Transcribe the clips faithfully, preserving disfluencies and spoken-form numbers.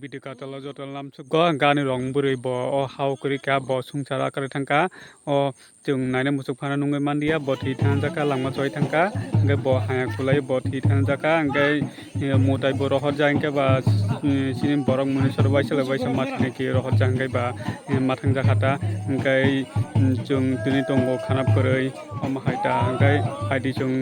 Video katalo joto lamsukgo, gani rong bwrwi bo o hao kwrwi kha, bo sungsar akwrwi thangkha, o chwng naina muchuk phano nungwi manliya, bo thwi thangjak kha, langma choi thangkha, hwnkhe bo haya khwlai bo thwi thangjak kha, hwnkhe, eh, mwtai bo rohorjak, hwnkhe ba, eh, chini borok mwnwi soro waisa lai waisa ma thangwi khe rohorjak, hwnkhe ba, eh, ma thangjak kha ta, hwnkhe, mm, chwng tini tongo khana kwrwi, omo hai ta, hwnkhe hai di chwng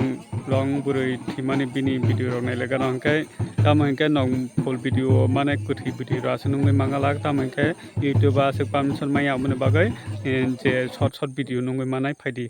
rong bwrwi thwimani bini video rok nai le gana, hwnkhe tamo hwnkhe nwng full video mane kwthwi video rok aswk nungwi mangala, tamo hwnkhe YouTube o aswk permission maya, aboni bagwi, eh, je short short video nungwi manai phaidi.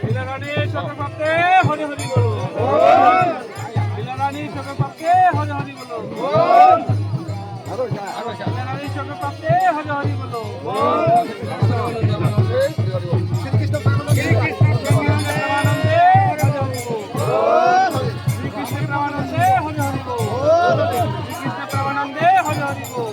Bilarani chakra prapte hari hari bolo. Bilarani chakra prapte hari hari bolo. Bilarani chakra prapte hari hari bolo. Shri Krishna Premanande hari hari bolo. Shri Krishna Premanande hari hari bolo. Shri Krishna Premanande hari hari bolo.